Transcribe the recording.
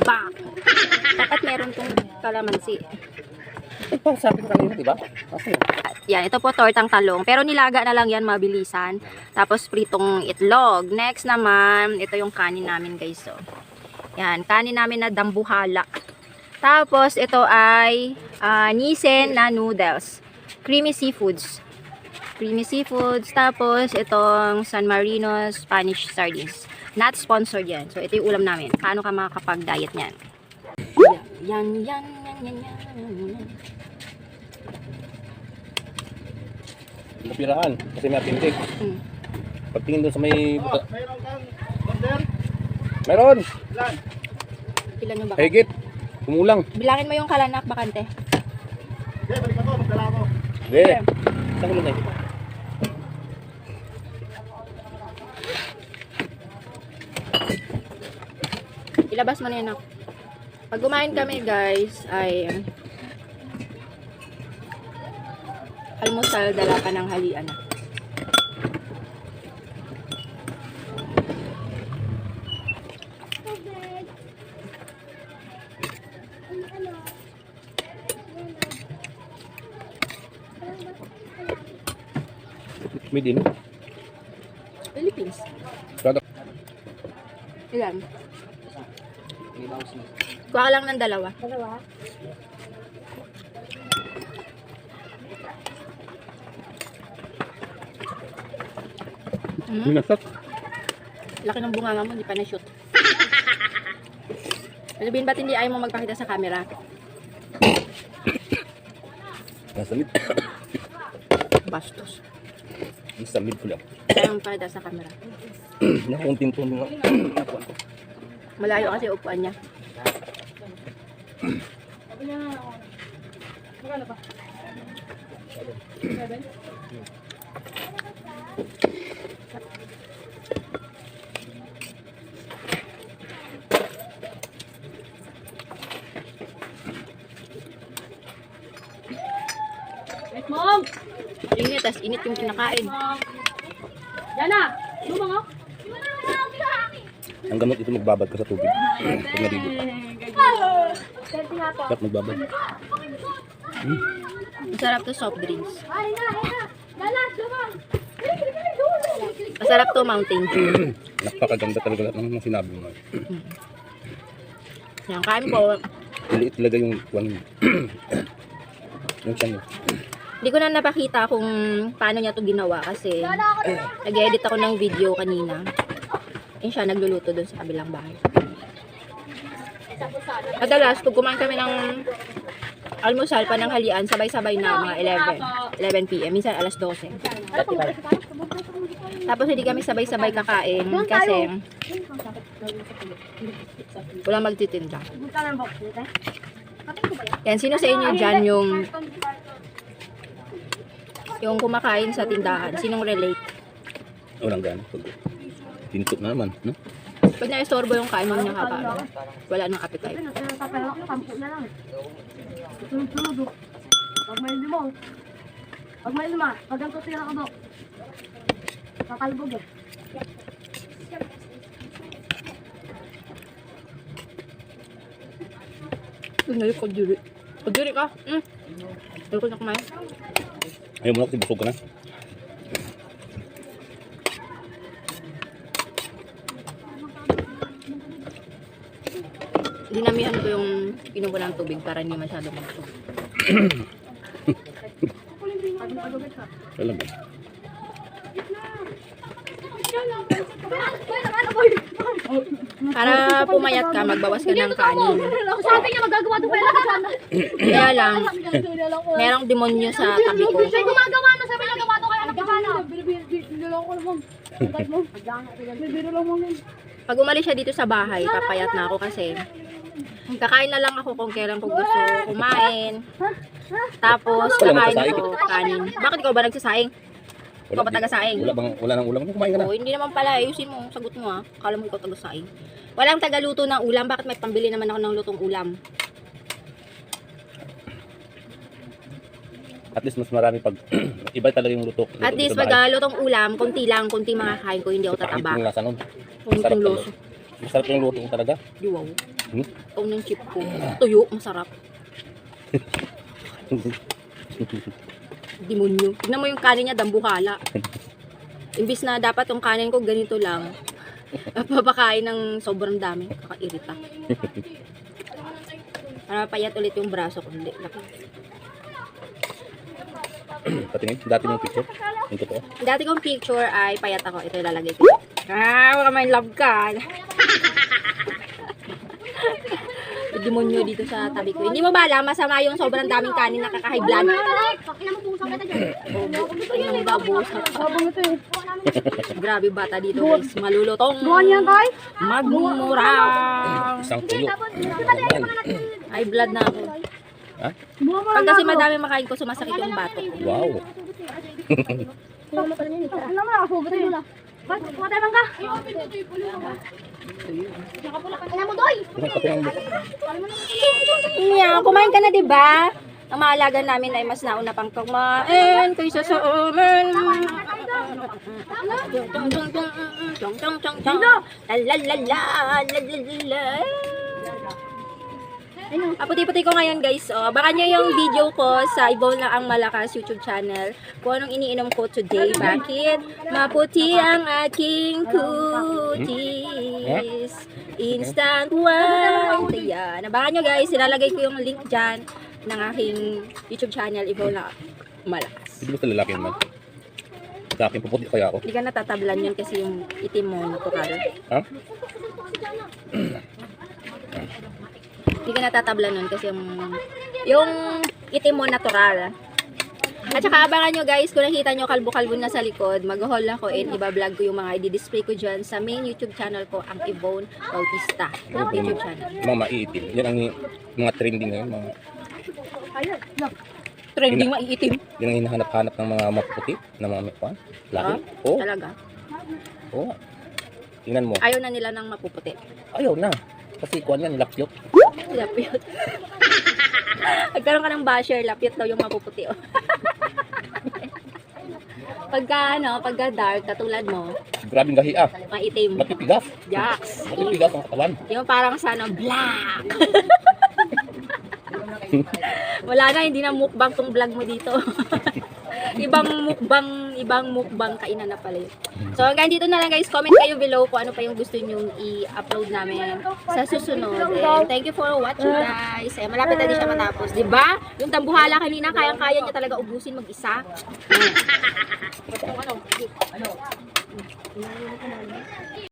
Bak! Dapat meron tong kalamansi. Ito, sabi ko kanina, diba? Kasi, Yan, ito po tortang talong. Pero nilaga na lang yan, mabilisan. Tapos pritong itlog. Next naman, ito yung kanin namin guys. So, yan, kanin namin na dambuhala. Tapos ito ay nisen na noodles. Creamy seafoods. Creamy seafoods. Tapos itong San Marino Spanish sardines. Not sponsored yan. So ito yung ulam namin. Paano ka makakapag-diet niyan? Yan. napiraan. Kasi may atintik. Pagtingin doon sa may buka. Meron! Ilan yung baka? Higit! Kumulang. Bilangin mo yung kalanak, bakante. Hindi. Saan ko lang Ilabas mo na yan ako. Pag kumain kami guys, ay almusal, dala pa ng halian. Made in. Philippines. Product. Ilan? Kuha ka lang ng dalawa. Minasak. Laki ng bunganga mo, hindi pa na-shoot. Sabihin ba't hindi ayaw mo magpakita sa camera? Nasa mid. Bastos. Nasa mid ko lang. Ayaw magpakita sa camera. Nakunting to mga. Malayo kasi upuan niya. Mom! Init, tas init yung kinakain. Yan na! Lumang ako! Ang gamot ito magbabad ka sa tubig. Pag nalilip. Dapat magbabad. Masarap to soft drinks. Ay na! Lalat! Lumang! Masarap to Mountain Dew. Napakaganda talaga lahat ng mga sinabi mo. Yan, kain ko. Liit talaga yung kuwan. Yung tiyan mo. Hindi ko na napakita kung paano niya to ginawa kasi nag-edit ako ng video kanina. Ayun siya, nagluluto doon sa kabilang bahay. Madalas, pag kumain kami ng almusal pa ng halian, sabay-sabay na mga 11 p.m. Minsan alas 12. Tapos hindi kami sabay-sabay kakain kasi walang magtitinda. Yan, sino sa inyo dyan yung kumakain sa tindahan? Sinong relate? Walang gana. Tintok na naman. No? Pag na-istorbo yung kain mo niya kakain, wala nang appetite. Pag may limong. Pag may lima. Pag ang tutira ka dok. Kakalbog eh. Ngayon ko diri. Diri ka. Ayaw ko na kumain. Ayaw mo na kasi busog ka na. Dinamihan ko yung inom ko ng tubig para hindi masyado magsog. Alam mo. Para pumayat ka, magbawas ka ng kanin. Sabi niya magagawa doon pala sana. Kaya lang, merong demonyo sa tabi ko. Siya gumagawa na sabi niya gawa doon kay anak ka na. Pag umalis siya dito sa bahay, papayat na ako kasi kakain na lang ako kung kailan ko gusto kumain. Tapos, kakain ko kanin. Bakit ikaw ba nagsasaing? Ikaw ba taga-saing? Wala nang ulam. Kumain ka na. Oo, hindi naman pala. Ayusin mo. Sagot mo ha. Akala mo ikaw taga-saing. Walang tagaluto ng ulam. Bakit may pambili naman ako ng lutong ulam? At least mas marami pag iba talaga yung luto. At least pag lutong ulam, konti lang, konti mga kain ko, hindi ako Kahit tataba. yung lasa nun. Konting Masarap loso. talaga. Masarap yung luto ko talaga. Di wow. Hmm? Itong ng chip ko. Tuyo, masarap. Demonyo. Tignan mo yung kanin niya, dambuhala. Imbis na dapat yung kanin ko ganito lang. Papakain ng sobrang dami. Kakairita. Para payat ulit yung braso ko. Hindi. Patingin, dati yung picture. Yung totoo. Dati kong picture ay payat ako. Ito ilalagay ko. Baka may love ka. Demonyo dito sa tabi ko. Hindi mo ba alam, masama yung sobrang daming kanin na kaka-high blood. Grabe bata dito guys. Malulutong. Magmumurang. Isang tuyo. High blood na ako. Ha? Pag kasi madami makain ko, sumasakit yung bato ko. Wow. Patingin mo. Yeah, kumain ka na, di ba? Ang maalaga namin ay mas nauna pang kumain kaysa sa amin. Puti-puti ko ngayon guys. Oh, baka nyo yung video ko sa Ibaw na ang Malakas YouTube channel. Kung anong iniinom ko today. Bakit? Maputi ang aking kutis. Instant white. Ayan. Baka nyo guys, ilalagay ko yung link dyan ng aking YouTube channel. Ibaw na Malakas. Hindi mo sa lalaki naman. Sa akin, puputi kaya ako. Hindi ka natatablan yun kasi yung itim mo natural. Ha? Hindi ka natatablan nun kasi yung itim mo natural. At saka abangan nyo guys, kung nakita nyo kalbo-kalbo na sa likod, mag-haul ako and iba-vlog ko yung mga i-display ko dyan sa main YouTube channel ko, ang Yvonne Bautista YouTube channel. Mga maiitim. Yan ang mga trending ngayon. Mga, Trending maiitim. yan ang hinahanap-hanap ng mga maputi na mga mekwan. Laki. Oo. Talaga. Oo. Tingnan mo. Ayaw na nila ng mapuputi. Ayaw na. Kasi kuwan yan, lapyot. Lapyot. Nagkaroon ka ng basher, lapyot daw yung mapuputi. Oh. pagka dark, katulad mo, Grabing gahi ah. maitim. Matipigas. Jacks. Matipigas ang katawan. Yung parang sana black. Wala na, hindi na mukbang tong vlog mo dito. ibang mukbang kainan na pala yun. So hanggang dito na lang guys, comment kayo below kung ano pa yung gusto nyong i-upload namin sa susunod. And thank you for watching guys. Eh, malapit na din siya matapos, di ba? Yung tambuhala kanina, kayang-kaya niya talaga ubusin mag-isa.